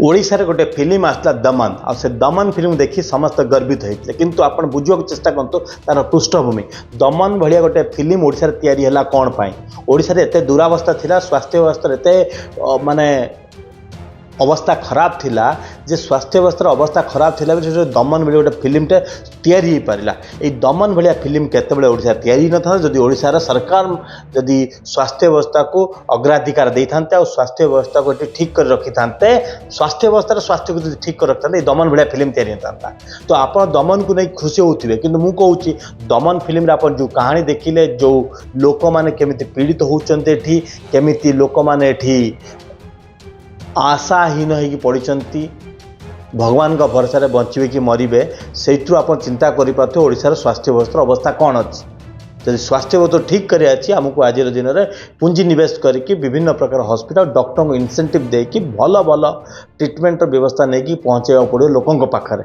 ଓଡ଼ିଶାରେ ଗୋଟେ ଫିଲ୍ମ ଆସିଲା ଦମନ, ଆଉ ସେ ଦମନ ଫିଲ୍ମ ଦେଖି ସମସ୍ତେ ଗର୍ବିତ ହେଇଥିଲେ। କିନ୍ତୁ ଆପଣ ବୁଝିବାକୁ ଚେଷ୍ଟା କରନ୍ତୁ ତାର ପୃଷ୍ଠଭୂମି। ଦମନ ଭଳିଆ ଗୋଟେ ଫିଲ୍ମ ଓଡ଼ିଶାରେ ତିଆରି ହେଲା କ'ଣ ପାଇଁ? ଓଡ଼ିଶାରେ ଏତେ ଦୁରାବସ୍ଥା ଥିଲା, ସ୍ୱାସ୍ଥ୍ୟ ବ୍ୟବସ୍ଥାରେ ଏତେ ମାନେ ଅବସ୍ଥା ଖରାପ ଥିଲା ଯେ ସ୍ୱାସ୍ଥ୍ୟ ବ୍ୟବସ୍ଥାର ଅବସ୍ଥା ଖରାପ ଥିଲା ବୋଲି ସେ ଦମନ ଭଳି ଗୋଟେ ଫିଲ୍ମଟେ ତିଆରି ହେଇପାରିଲା। ଏଇ ଦମନ ଭଳିଆ ଫିଲ୍ମ କେତେବେଳେ ଓଡ଼ିଶାରେ ତିଆରି ହେଇନଥାନ୍ତା, ଯଦି ଓଡ଼ିଶାର ସରକାର ଯଦି ସ୍ୱାସ୍ଥ୍ୟ ବ୍ୟବସ୍ଥାକୁ ଅଗ୍ରାଧିକାର ଦେଇଥାନ୍ତେ ଆଉ ସ୍ୱାସ୍ଥ୍ୟ ବ୍ୟବସ୍ଥାକୁ ଏଠି ଠିକ୍ କରି ରଖିଥାନ୍ତେ। ସ୍ୱାସ୍ଥ୍ୟ ବ୍ୟବସ୍ଥାର ସ୍ୱାସ୍ଥ୍ୟକୁ ଯଦି ଠିକ୍ କରି ରଖିଥାନ୍ତେ, ଏଇ ଦମନ ଭଳିଆ ଫିଲ୍ମ ତିଆରି ହେଇଥାନ୍ତା। ତ ଆପଣ ଦମନକୁ ନେଇ ଖୁସି ହେଉଥିବେ, କିନ୍ତୁ ମୁଁ କହୁଛି, ଦମନ ଫିଲ୍ମରେ ଆପଣ ଯେଉଁ କାହାଣୀ ଦେଖିଲେ, ଯେଉଁ ଲୋକମାନେ କେମିତି ପୀଡ଼ିତ ହେଉଛନ୍ତି ଏଠି, କେମିତି ଲୋକମାନେ ଏଠି ଆଶାହୀନ ହେଇକି ପଡ଼ିଛନ୍ତି, ଭଗବାନଙ୍କ ଭରସାରେ ବଞ୍ଚିବେ କି ମରିବେ, ସେଇଥିରୁ ଆପଣ ଚିନ୍ତା କରିପାରୁଥିବେ ଓଡ଼ିଶାର ସ୍ୱାସ୍ଥ୍ୟ ବ୍ୟବସ୍ଥାର ଅବସ୍ଥା କ'ଣ ଅଛି। ଯଦି ସ୍ୱାସ୍ଥ୍ୟ ବ୍ୟବସ୍ଥା ଠିକ୍ କରିବାର ଅଛି, ଆମକୁ ଆଜିର ଦିନରେ ପୁଞ୍ଜି ନିବେଶ କରିକି ବିଭିନ୍ନ ପ୍ରକାର ହସ୍ପିଟାଲ, ଡକ୍ଟରଙ୍କୁ ଇନସେଣ୍ଟିଭ୍ ଦେଇକି ଭଲ ଭଲ ଟ୍ରିଟମେଣ୍ଟର ବ୍ୟବସ୍ଥା ନେଇକି ପହଞ୍ଚାଇବାକୁ ପଡ଼ିବ ଲୋକଙ୍କ ପାଖରେ।